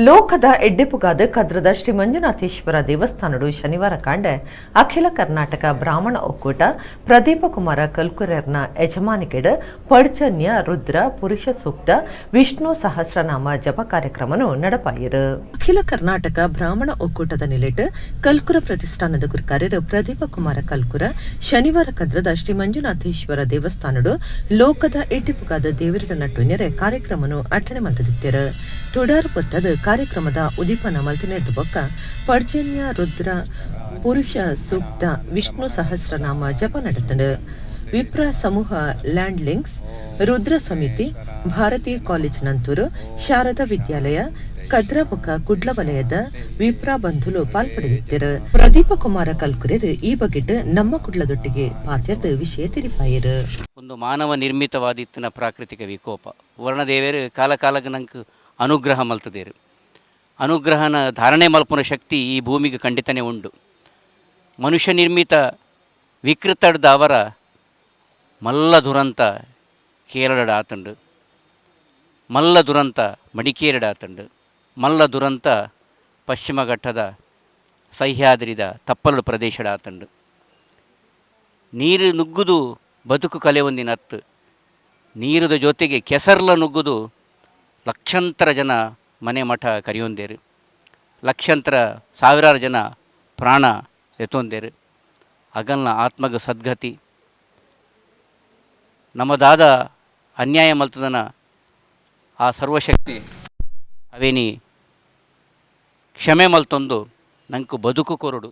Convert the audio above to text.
ಲೋಕದ ಎಡ್ಡೆಪುಗಾದ ಕದ್ರದ ಶ್ರೀ ಮಂಜುನಾಥೇಶ್ವರ ದೇವಸ್ಥಾನಡು ಶನಿವಾರ ಕಾಂಡೆ ಅಖಿಲ ಕರ್ನಾಟಕ ಬ್ರಾಹ್ಮಣ ಒಕ್ಕೂಟ ಪ್ರದೀಪ ಕುಮಾರ ಕಲ್ಕುರೆರ್ನ ಯಜಮಾನಿಕೆಡ್ ಪರ್ಜನ್ಯ ರುದ್ರ ಪುರುಷ ಸೂಕ್ತ ವಿಷ್ಣು ಸಹಸ್ರನಾಮ ಜಪ ಕಾರ್ಯಕ್ರಮನು ನಡಪಾಯಿರು. ಅಖಿಲ ಕರ್ನಾಟಕ ಬ್ರಾಹ್ಮಣ ಒಕ್ಕೂಟದ ನಿಲೆಟ್ ಕಲ್ಕುರ ಪ್ರತಿಷ್ಠಾನದ ಗುರುಕಾರ್ಯರು ಪ್ರದೀಪ ಕುಮಾರ ಕಲ್ಕುರ ಶನಿವಾರ ಕದ್ರದ ಶ್ರೀ ಮಂಜುನಾಥೇಶ್ವರ ದೇವಸ್ಥಾನಡು ಲೋಕದ ಎಡ್ಡೆಪುಗಾದ ದೇವರ ನಟ್ಟು ನೆರೆ ಕಾರ್ಯಕ್ರಮನು ಅಟ್ಟಣೆ ಮಲ್ತದಿತ್ತೆರು. ತುಡಾರು ಪೊತ್ತದ ಕಾರ್ಯಕ್ರಮದ ಉದೀಪನ ಮಲ್ತಿನೆಡ್ದು ಬೊಕ್ಕ ಪರ್ಜನ್ಯ ರುದ್ರ ಪುರುಷ ಸೂಕ್ತ ವಿಷ್ಣು ಸಹಸ್ರನಾಮ ಜಪ ನಡೆತಂಡು. ವಿಪ್ರ ಸಮೂಹ ಲ್ಯಾಂಡ್ ಲಿಂಕ್ಸ್, ರುದ್ರ ಸಮಿತಿ, ಭಾರತಿ ಕಾಲೇಜ್ ನಂತೂರು, ಶಾರದಾ ವಿದ್ಯಾಲಯ, ಕದ್ರಬುಕ ಕುಡ್ಲ ವಲಯದ ವಿಪ್ರ ಬಂಧುಲು ಪಾಲ್ಪಡೆದಿತ್ತೆರು. ಪ್ರದೀಪ ಕುಮಾರ ಕಲ್ಕುರೆರು ಈ ಬಗೆಟ್ ನಮ್ಮ ಕುಡ್ಲದೊಟ್ಟಿಗೆ ಪಾತೆರ್ದು ವಿಷಯ ತಿರಿಪಾಯರು. ಒಂದು ಮಾನವ ನಿರ್ಮಿತವಾದಿತ್ತಿನ ಪ್ರಾಕೃತಿಕ ವಿಕೋಪ. ವರ್ಣದೇವರು ಕಾಲ ಕಾಲಕ್ಕೆ ನಂಗೆ ಅನುಗ್ರಹ ಮಲ್ತದೇರು. ಅನುಗ್ರಹನ ಧಾರಣೆ ಮಲ್ಪುನ ಶಕ್ತಿ ಈ ಭೂಮಿಗೆ ಖಂಡಿತನೇ ಉಂಡು. ಮನುಷ್ಯ ನಿರ್ಮಿತ ವಿಕೃತಡ್ದ ಅವರ ಮಲ್ಲ ದುರಂತ ಕೇರಳಡ ಆತಂಡು, ಮಲ್ಲ ದುರಂತ ಮಡಿಕೇರಡ ಆತಂಡು, ಮಲ್ಲ ದುರಂತ ಪಶ್ಚಿಮ ಘಟ್ಟದ ಸಹ್ಯಾದ್ರಿದ ತಪ್ಪಲು ಪ್ರದೇಶಡ ಆತಂಡು. ನೀರು ನುಗ್ಗುದು ಬದುಕು ಕಲೆ ಒಂದಿನ ಹತ್ತು, ನೀರದ ಜೊತೆಗೆ ಕೆಸರ್ಲ ನುಗ್ಗುದು ಲಕ್ಷಾಂತರ ಜನ ಮನೆ ಮಠ ಕರಿಯೊಂದೇರು, ಲಕ್ಷಾಂತರ ಸಾವಿರಾರು ಜನ ಪ್ರಾಣ ಎತ್ತೊಂದೇರು. ಅಗಲ್ನ ಆತ್ಮಗ ಸದ್ಗತಿ. ನಮ್ಮದಾದ ಅನ್ಯಾಯ ಮಲ್ತದನ ಆ ಸರ್ವಶಕ್ತಿ ಅವೇನಿ ಕ್ಷಮೆ ಮಲ್ತೊಂದು ನಂಕು ಬದುಕು ಕೊರಡು.